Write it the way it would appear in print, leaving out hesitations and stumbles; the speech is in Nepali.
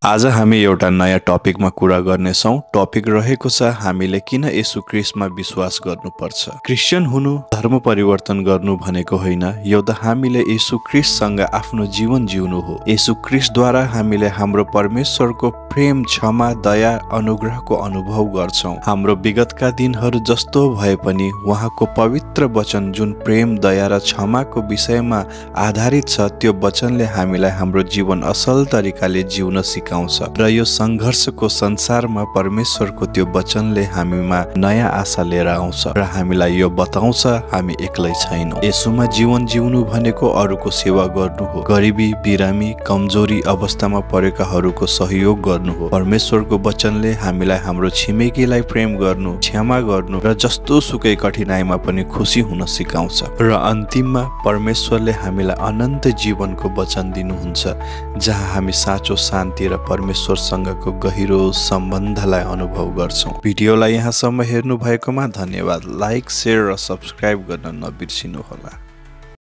आज हामी एउटा नयाँ टपिकमा कुरा गर्नेछौँ। टपिक रहेको छ हामीले किन येशू ख्रीष्टमा विश्वास गर्नुपर्छ। क्रिस्चियन हुनु धर्म परिवर्तन गर्नु भनेको होइन, यो त हामीले येशू ख्रीष्टसँग आफ्नो जीवन जिउनु हो। येशू ख्रीष्टद्वारा हामीले हाम्रो परमेश्वरको प्रेम, क्षमा, दया, अनुग्रहको अनुभव गर्छौँ। हाम्रो विगतका दिनहरू जस्तो भए पनि उहाँको पवित्र वचन जुन प्रेम, दया र क्षमाको विषयमा आधारित छ, त्यो वचनले हामीलाई हाम्रो जीवन असल तरिकाले जिउन सिकाउँछ र यो संघर्षको संसारमा परमेश्वरको त्यो वचनले हामीमा नयाँ आशा लिएर आउँछ र हामीलाई यो बताउँछ हामी एक्लै छैनौँ। येशूमा जीवन जिउनु भनेको अरूको सेवा गर्नु हो, गरिबी, बिरामी, कमजोरी अवस्थामा परेकाहरूको सहयोग गर्नु हो। परमेश्वरको वचनले हामीलाई हाम्रो छिमेकीलाई प्रेम गर्नु, क्षमा गर्नु र जस्तो सुकै कठिनाइमा पनि खुसी हुन सिकाउँछ। र अन्तिममा परमेश्वरले हामीलाई अनन्त जीवनको वचन दिनुहुन्छ, जहाँ हामी साँचो शान्ति र परमेश्वरसँगको गहिरो सम्बन्धलाई अनुभव गर्छौँ। भिडियोलाई यहाँसम्म हेर्नु भएकोमा धन्यवाद। लाइक, शेयर र सब्स्क्राइब गर्न नबिर्सिनुहोला।